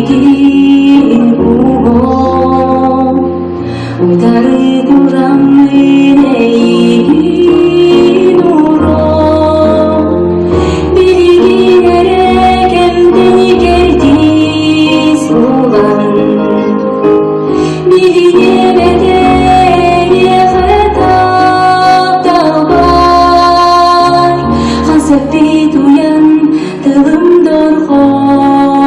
Билигин уол утары тураммын эйигин уроо Билигин эрэ кэмтэн кэрдиис булан Билиниэм этэ эйиэхэ тапталбар Хас эппит уйан тылым дорҕоонугар.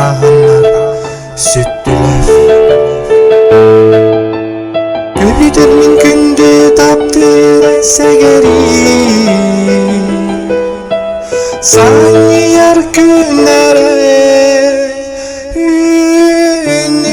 ааһаннар сүттүлэр. Күүтэр мин күндү таптыыр сэгэрии Санньыйар күннэрэ үүннүлэр.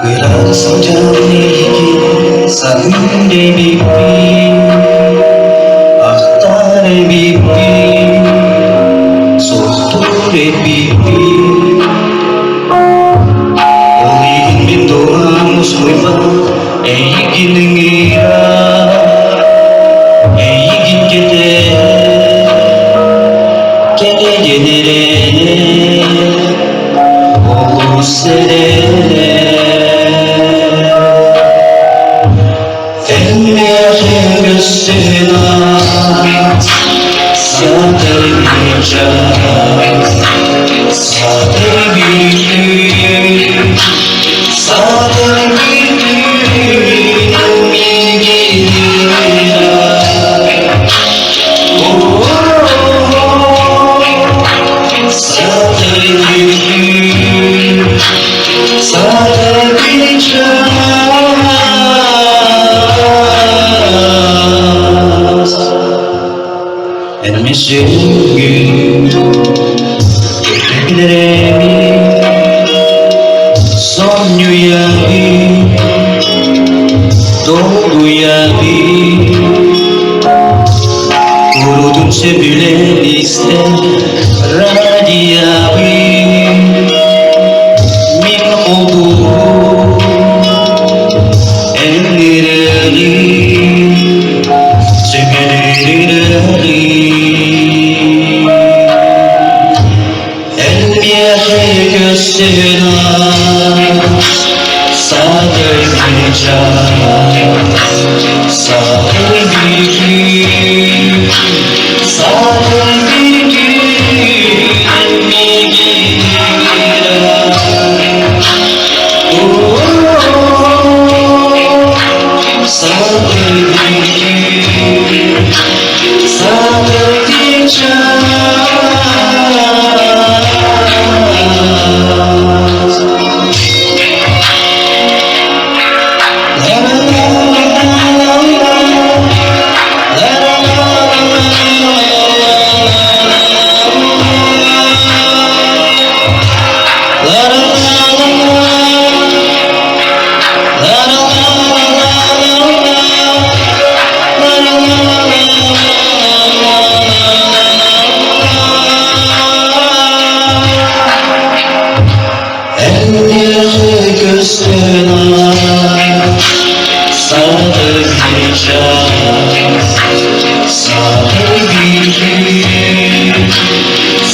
Ыраах сылдьан эйигин саныыр эбиппин, ахтар эбиппин, суохтуур эбиппин. Ол иһин мин дууһам мускуйбат, эйигин ыҥыра, эйигин кэтэһэр, кэлэйэн эрэнэр. Олус Enmişim Köpeklerimi Son rüyayı Doğru Kurudum sebüle ister Radiyavi Min oldu Endireli Sebüleri. Көстөнөс Садыргыча Садыргы Садыргы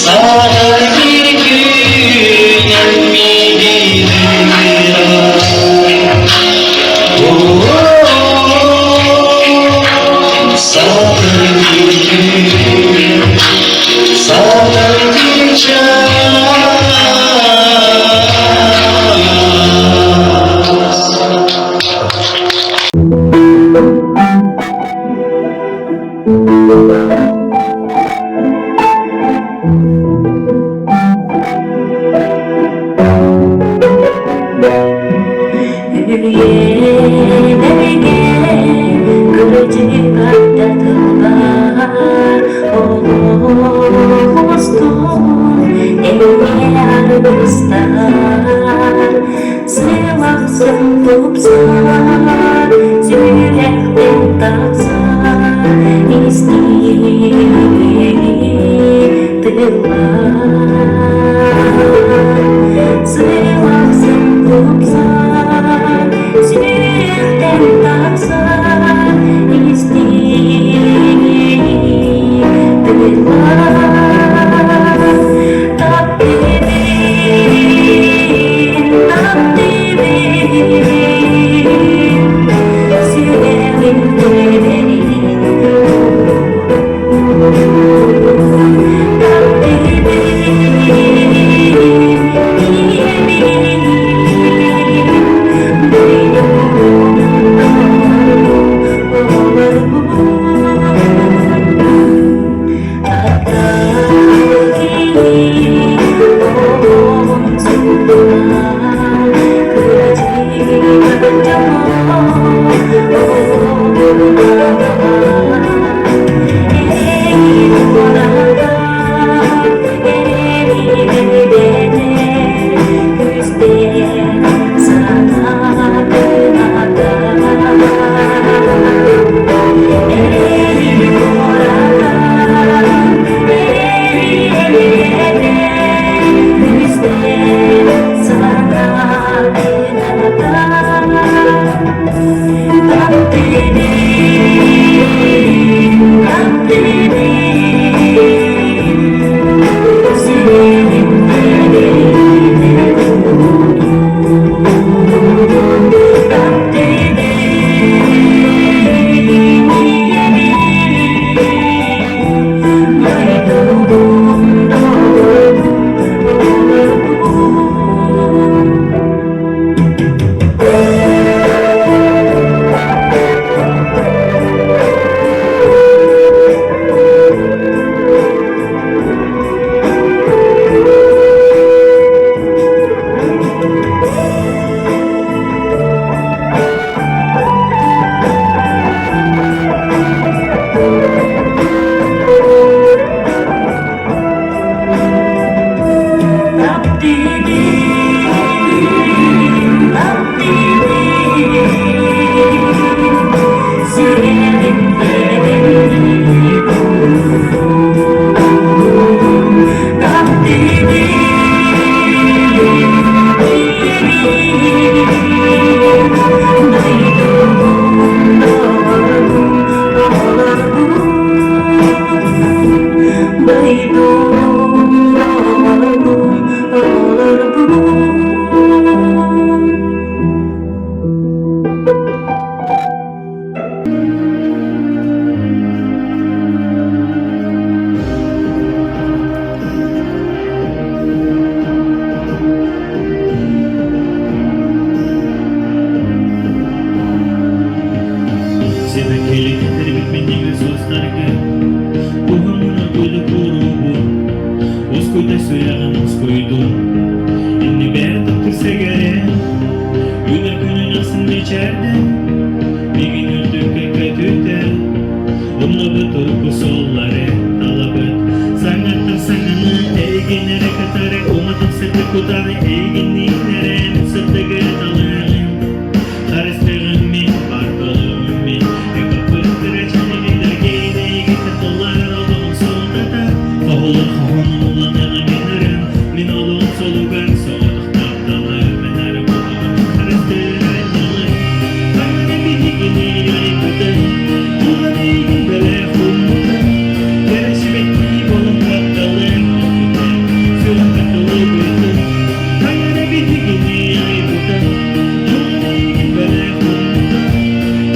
Sana bir gün emmi Үйэлэргэ кырдьык аттатыллар, олох устун эҥээр аргыстар, сыл ахсын тупсар, сүрэхтэн тахсар, истиҥ тыллар. Сыл ахсын тупсар, сүрэхтэн тахсар, истиҥ тыллар. Таптыыбын, таптыыбын, сүрэҕим тэбэрин. Дойдум, доҕорум, оҕолорбун. Уоскуйда сүрэҕин уоскуйдун, иннибэр таптыыр сэгэрин, Үүнэр күнүн ахсын мичээрдэн, миигин үрдүккэ көтүтэр. Умнубут урукку суоллары талабыт, саҥаттан саҥаны эйигин эрэ кытары уматан сырдык кутаны эйигинниин эрэ мин сырдыгы талыаҕым. Харыстыаҕым мин, бар буолуом мин, Мин олоҕум солугар соҕотох тапталы мен эрэ буолаҕын харыстыыр Таҥара биһигини айбытын, тула эйгин бэлэх ууммутун, кэрэсибэттии буолан тапталын ылбытын, сүрэххэ тылыбытын. Таҥара биһигини айбытын, тула эйгин бэлэх ууммутун,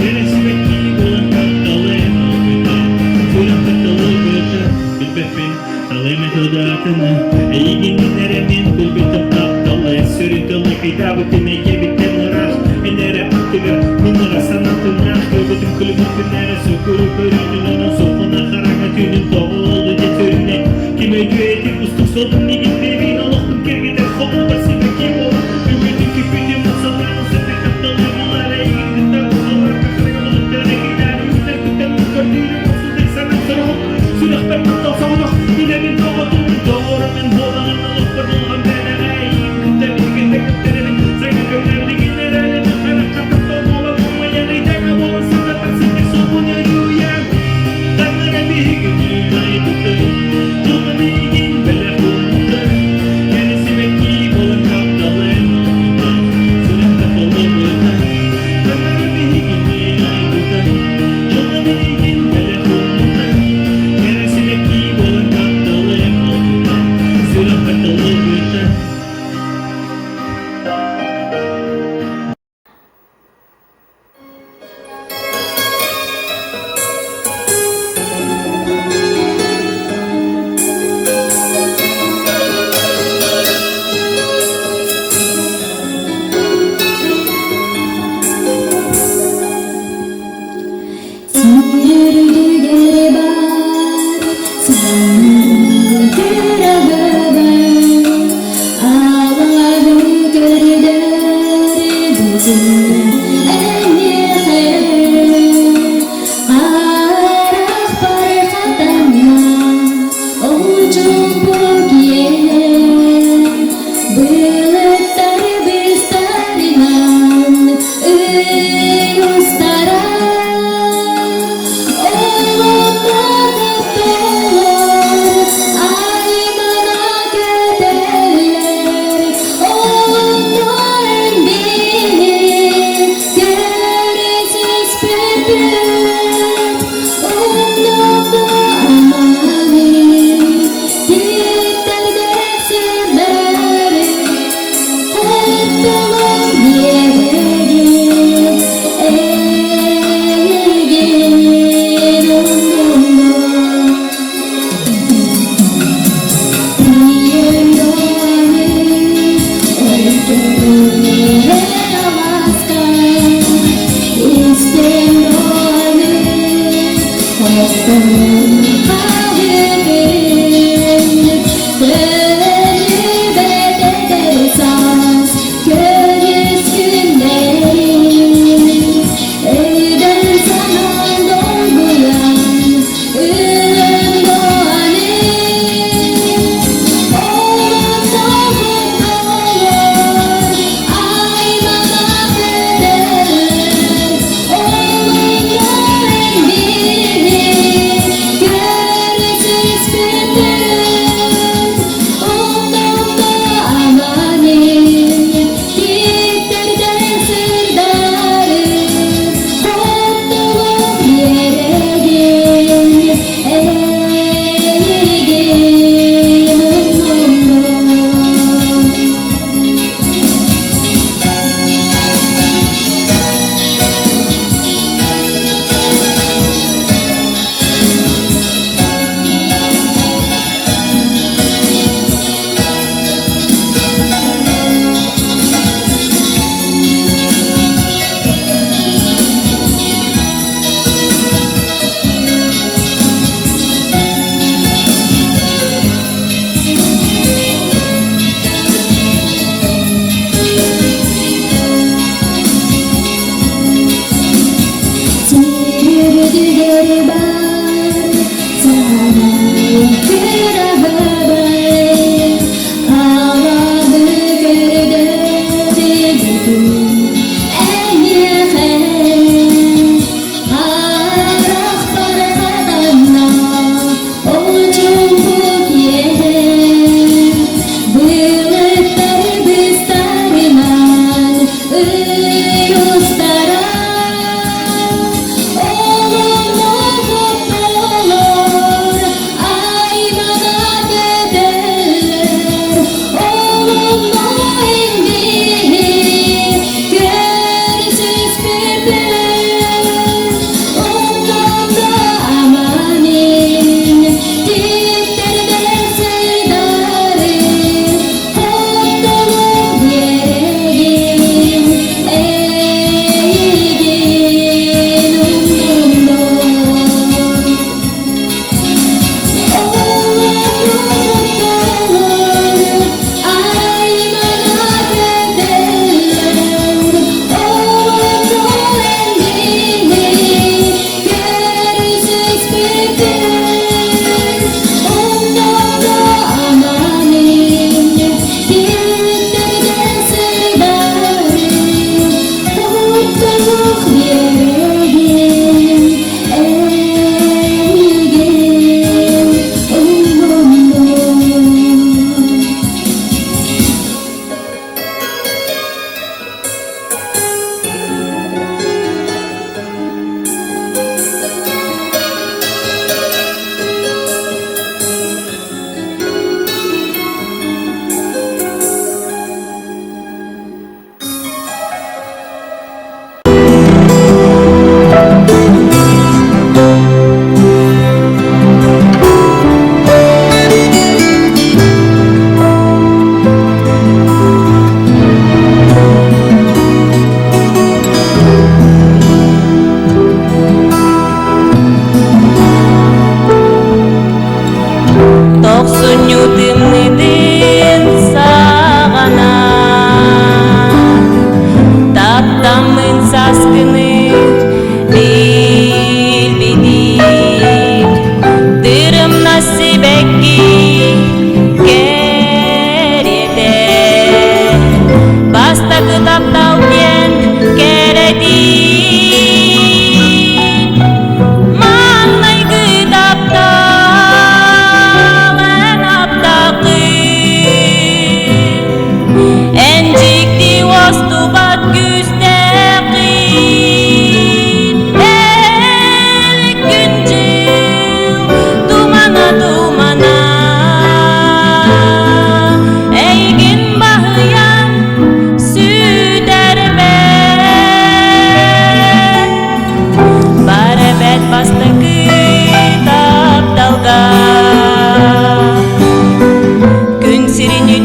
кэрэсибэттии буолан тапталын ылбытын, сүрэххэ тылыбытын. Билбэппин Талым этодатыны, эйигин эрэ мин билбитим тапталы, сүрүн тылы кыйтаабытын эйгэбиттэн ыраах, эн эрэ аттыгар мин ыра санаатынаах, көрбүтүм күлүмүппүн эрэ сөкүрү көрүүтүн онон соппуна хараҥа түүнүн тоҕо олду дьэ сүрүнэ ким өйдүө ити кустук солун мигин бэбиин олохпун кэргэтэр хомуутар сибэки буолан үмүтүн күппүтүм санааны сырдык тапталы булар эйигин кытта олорор хараҥа олохтор эйгидаары үтэр күттэн көрдүүрүм охсудик санаан сороҕум Сүрэхпэр таптал соҕотох Үлэбин тоҕотун Доҕорум мин буолаҕын Олохпор булҕам бэлэҕэ Эйигин кытта билигин кытта Саҥа көмнөрлүгүн эрэлин Харахха таптал буолан Умайан ыйдаҥа буолан Сырдатар сирдик суолбун өрүүйэн Таҥара биһигини айбытын Дьылҕан эйигин бэлэх ууммутун.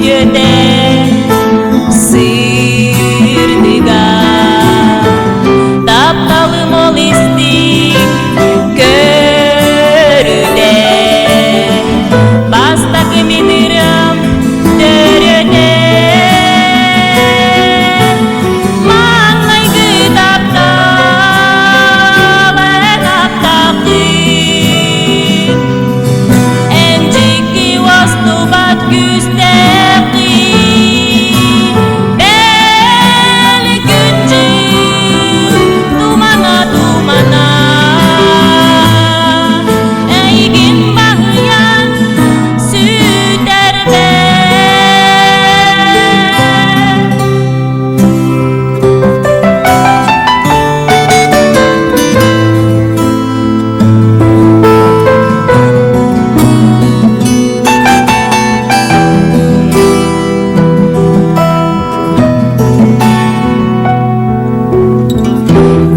үтүөтэ сырдыга тапталым ол истиҥ көрүтэ бастакы мин ырыам төрүтэ маҥнайгы таптал эн аптааххын эн дьикти уостубат күүстээххин бэл күн-дьыл тумана тумана эйигин баһыйан сүтэрбэт.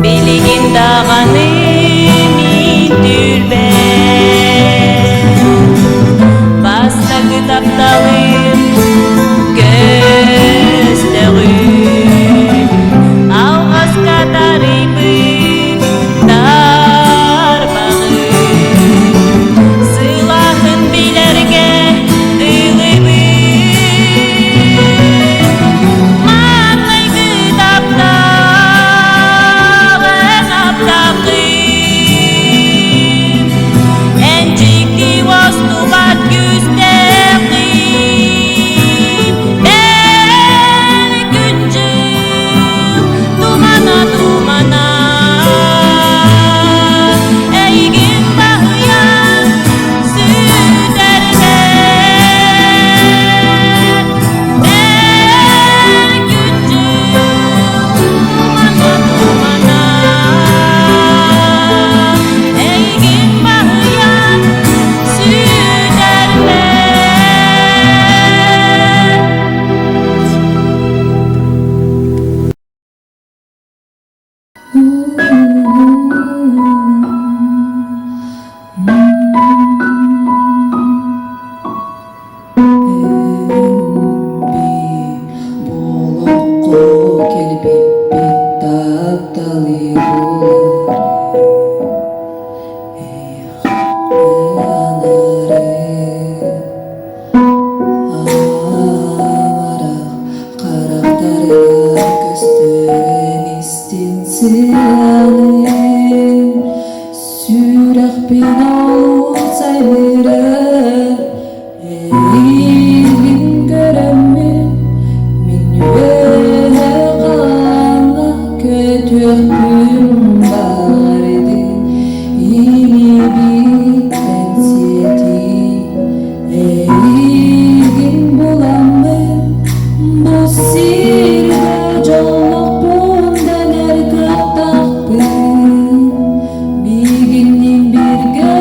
Билигин даҕаны мин түрбэт бастакы тапталым көстөҕүм алҕаска тарыйбыт тарбаҕым сылааһын билэргэ дылыбын маҥнайгы таптал эн аптааххын эн дьикти уостубат күүстээххин эн күн-дьыл тумана тумана эйигин баһыйан сүтэрбэт эн күн-дьыл тумана тумана эйигин баһыйан сүтэрбэт. Болоххо кэлбиппит тапталы булары Эх, анары Амарах харахтарыгар көстөрөн истин сыаным Сүрэхпин олус аймыырар Эйигин көрөммүн мин үөһэ хаалла көтүөхпүн баҕардым Илиибиттэн сиэтии Эйигин буламмын бу сиргэ дьоллоохпун дэнэр кыахтаахпын Миигинниин бииргэ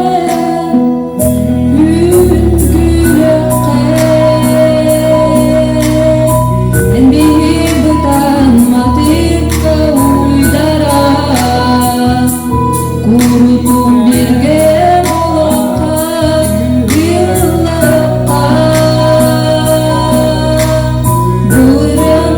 үҥкүүлүөххэ Эн биир бытаан матыыпка уйдара Курутун бииргэ олоххо ыллахха. Бу ырыам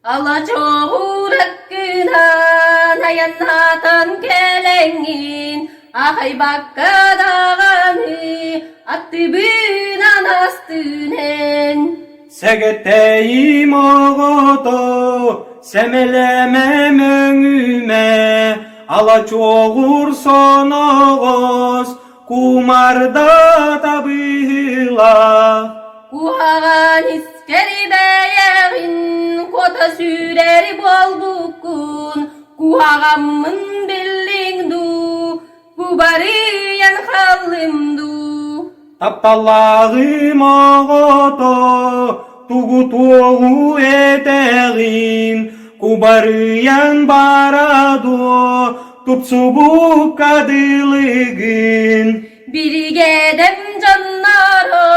Ала чоҕураккынан айаннаатан кэлэҥҥин, аахайбакка даҕаны аттыбынан астын эн. Сэгэтэйим оҕото, сэмэлэмэ мөҥүмэ, ала чуоҕур соноҕос, кумарда табыылаах. Куһаҕан искэри бэйэҕин куота сүүрэри буолбуккун, куһаҕаммын биллиҥ дуу, кубарыйан хааллым дуу. Тапталлааҕым оҕото, тугу-туоҕу этэҕин, кубарыйан бара дуо, тупсубукка дылыгын. Биригээдэм дьонноро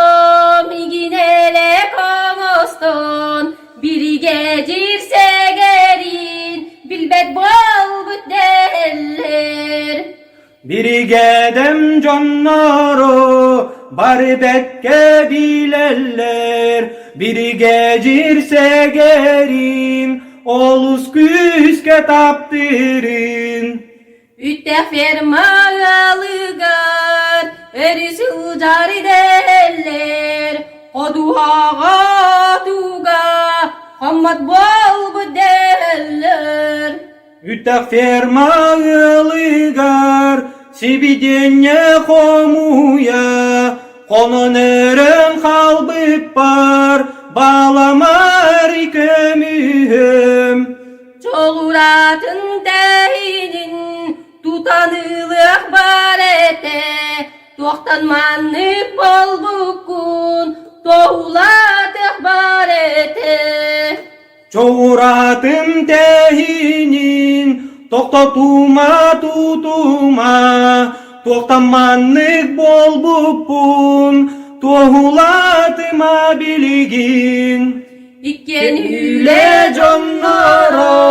мигин элэк оҥостон, биригэдьиир сэгэрин билбэт буолбут дэһэллэр. Биригээдэм дьонноро бары бэккэ билэллэр, биригэдьиир сэгэрин олус күүскэ таптыырын. Үтэх ферма ыалыгар өрүс сылдьар идэллэр, ходуһаҕа туга хоммот буолбут дэһэллэр. Үтэх ферма ыалыгар сибидиэнньэ хомуйа, хонон өрөн хаалбыппар баламар көмүһүм. Чолураатын тэһиинин тутан ылыах бар этэ, туохтан маннык буолбуккун тоһулатыах бар этэ. Чоҕураатын тэһиинин тохтотума тутума, туохтан маннык буолбуппун туоһулатыма билигин. Иккиэн Үлэ дьонноро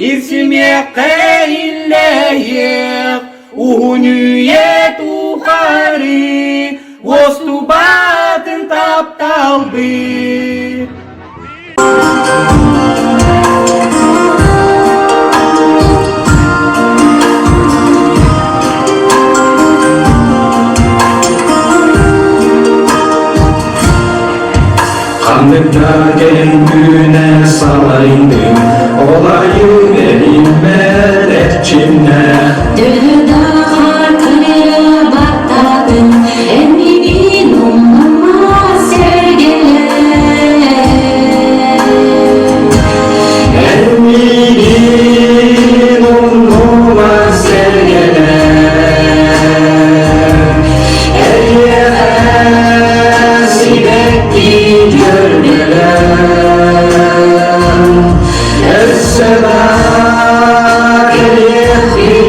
ирсимиэххэ иллэһиэх, уһун үйэ тухары уостубатын тапталбыт. Ханнык да кэлин күнэ салайдым, ол айы бэриммэт эрчимнээх. Төһө да хаар баттаатын, эн миигин умнума сэргэлээ. Эн миигин умнума сэргэлээ. Эйиэхэ сибэкки дьөрбөлөр, өссө да кэлиэхпин.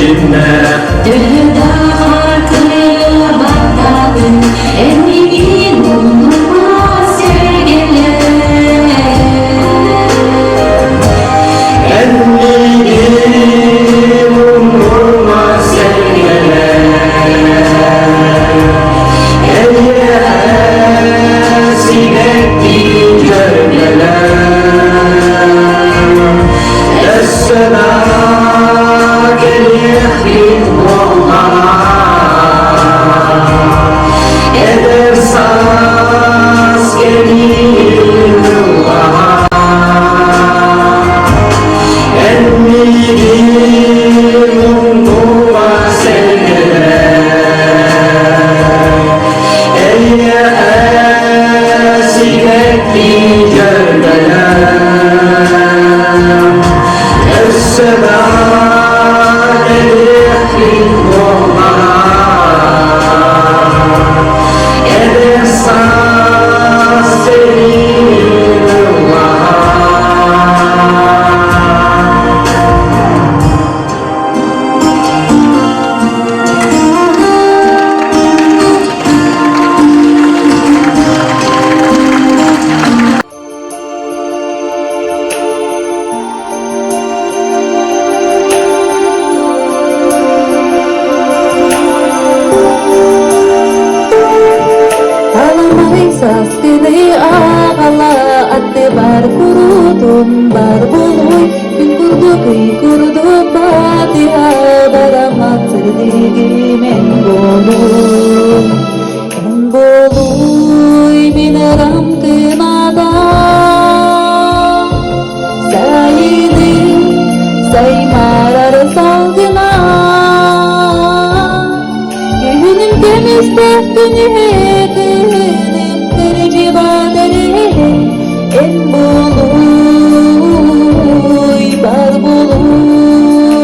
эрчимнээх Төһө да хартыра баттаатын, эн миигин умнума сэргэлээ. Эн миигин умнума сэргэлээ Эйиэхэ сибэкки дьөрбөлөө Өссө да кэлиэхпит буоллаҕа Эдэр саас кэлиин ыллаҕа Эн миигин умнума сэргэлээ Эйиэхэ сибэкки дьөрбөлөө Өссө да кэлиэхпит буоллаҕа Эдэр саас сэрии ыллаҕа. Аламай саскыны аҕала аттыбар курутун бар буолуй күн курдук ый курдук батыһа бараммат сырдыгым эн буолуй эн буолуй мин ырам кыната сайыны саймаарар салгына Күһүнүм көмүстээх күнүһэ кыһыным кырдьыбат эрэ эн буолуй бар буолуй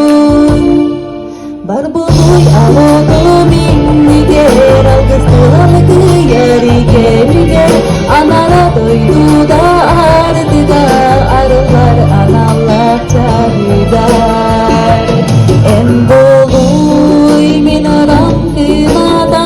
бар буолуй алото миннигэр алгыс тылан кыйар кэмигэр анара дойдуда ардыга арыллар аналлаах чаһыгар эн буолуй мин ырам кыната.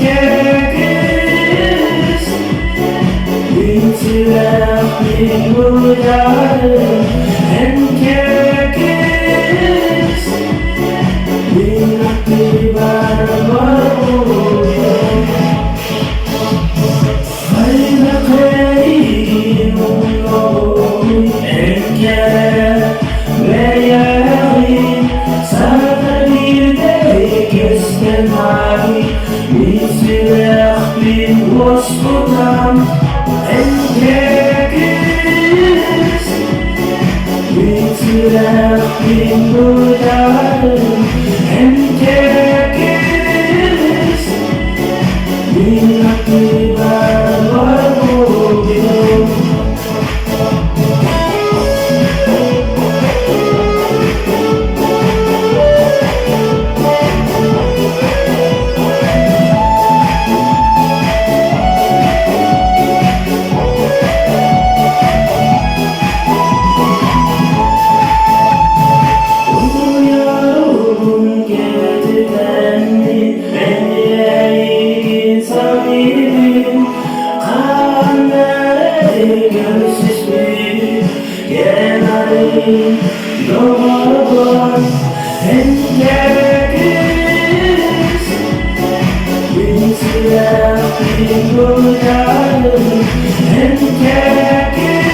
кэрэ Мин сүрэхпин эн кэрэ кыыс Мин аттыбар бар. Hem Thank you.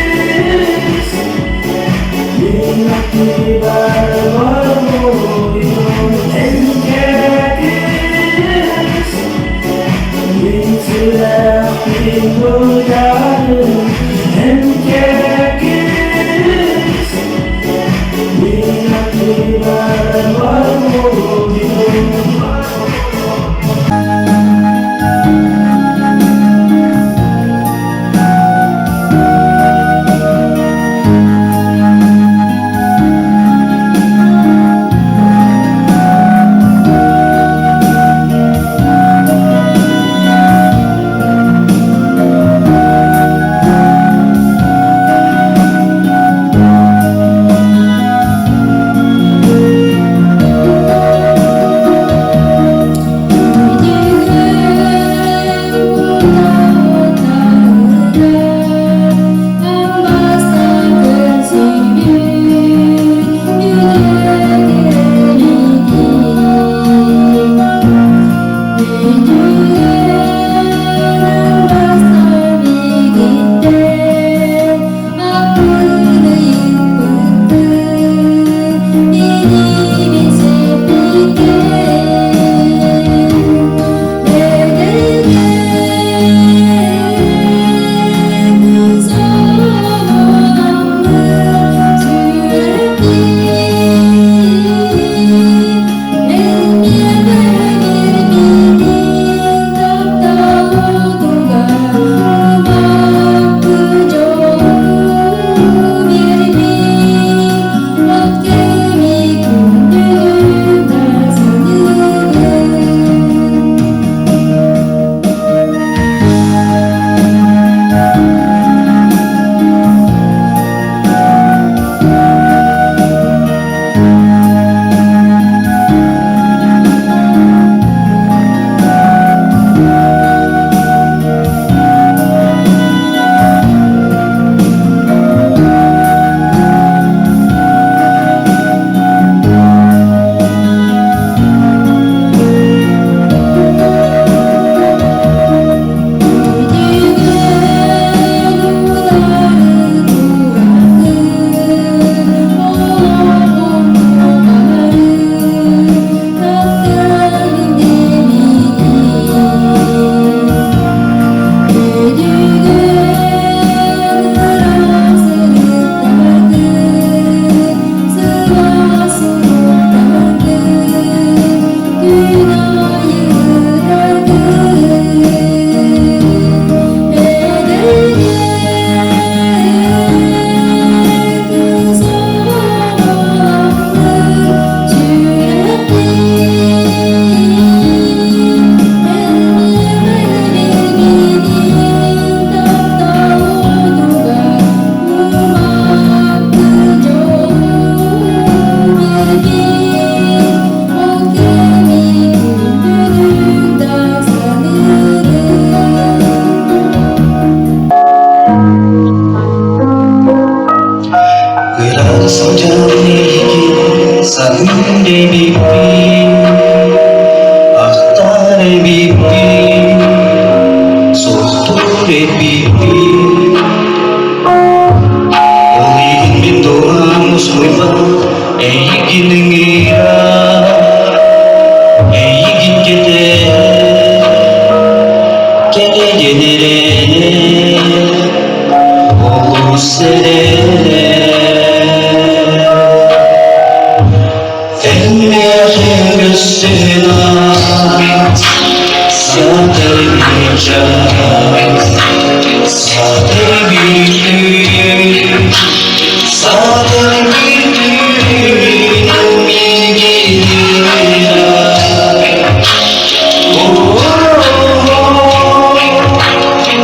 час Саатар bir gün, саатар bir gün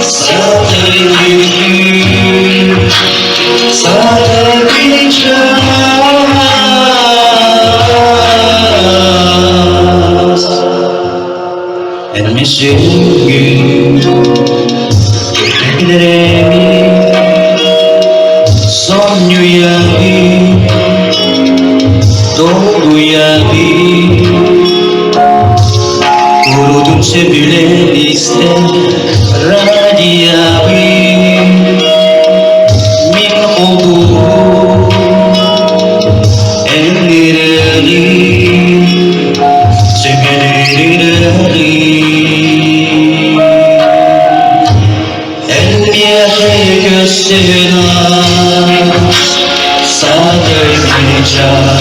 Саатар bir gün, саатар bir час Эн күн Сонньуйабын, долгуйабын Куруутун сөбүлээн истэр радиобын Мин холбуубун эн ырыаҕын Сөбүлүүр ырыаҕын Эн миэхэ көстөн аас, саатар чаас.